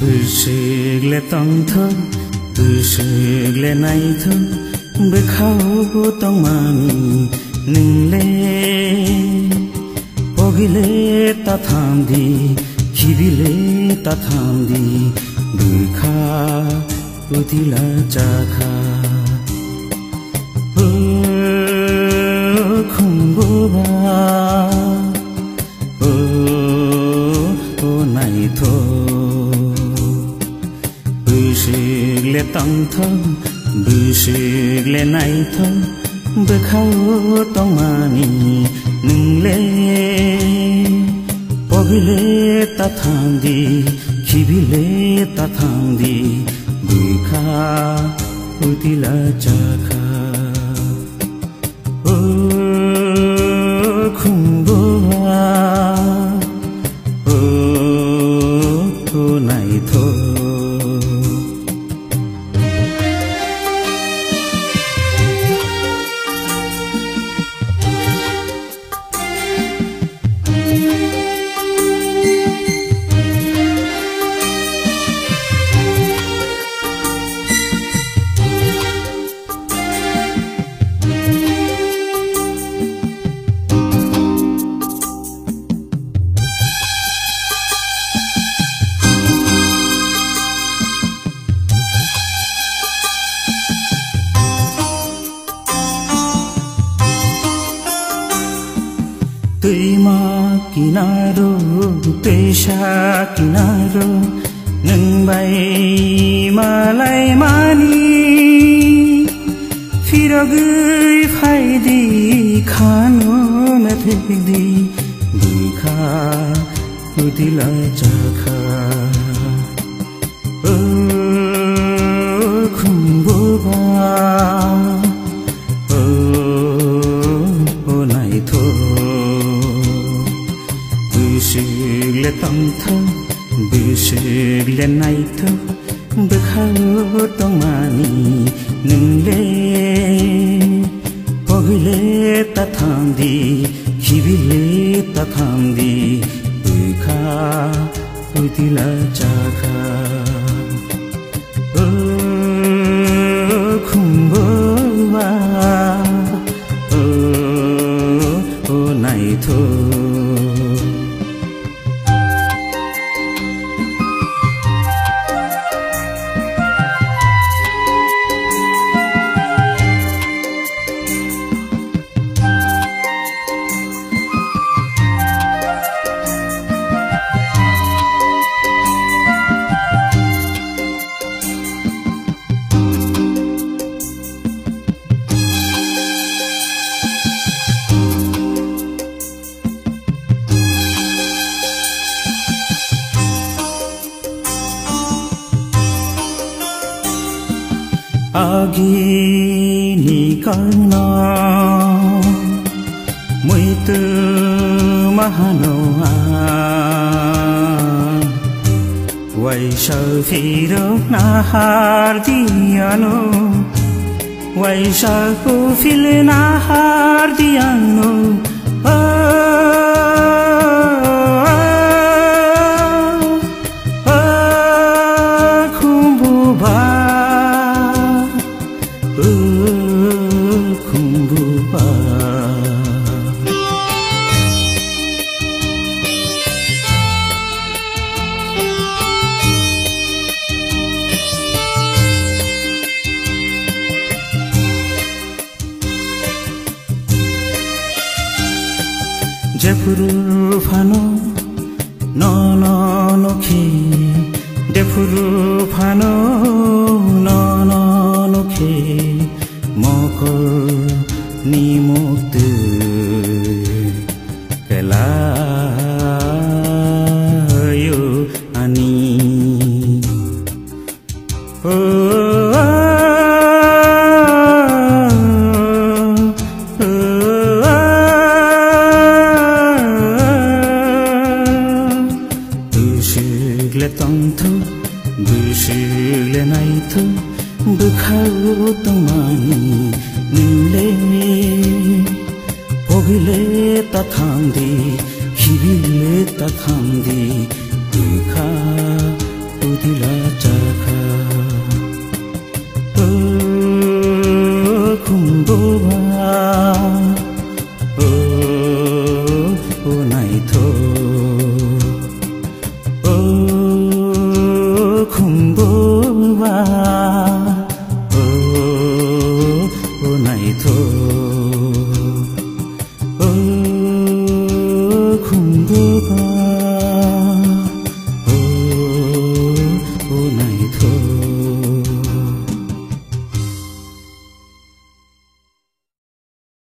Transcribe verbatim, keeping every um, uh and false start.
Bwswk le tongthok, bwswk le naithok, bwkhao tongmani nwng le. Pogile ta thamdi, khibile ta thamdi, bwkha utila chakha. O khumbuba, o, o naithok. Bwswk le tongthok, bwswk le naithok, bwkhao tongmani nwng le. Pogile ta thamdi, khibile ta thamdi, bwkha utila chakha. O khumbuba, o, o naithok. Twima kinaro, twisa kinaro, nwng bai malai mani. Phirogwi phaidi khano methekdi, bwkha utila chakha. O khumbuba, o, o naithok. Bwswk le tongthok, bwswk le naithok, bwkhao tongmani nwng le. Pogile ta thamdi, khibile ta thamdi, bwkha utila chakha. O khumbuba, o, o naithok. Agini karno muitu mahano a. Waisa phiro nahar diano, waisa phil nahar diano. O, o, o, khumbuba. O khumbuba. Jephuru phano nono nukhe, jephuru phano nono nukhe, mokol ni muktwi kelayo ani. Bwswk le tongthok, bwswk le naithok, bwkhao tongmani nwng le. Pogile ta thamdi, khibile ta thamdi, bwkha. Ila chakha. O khumbo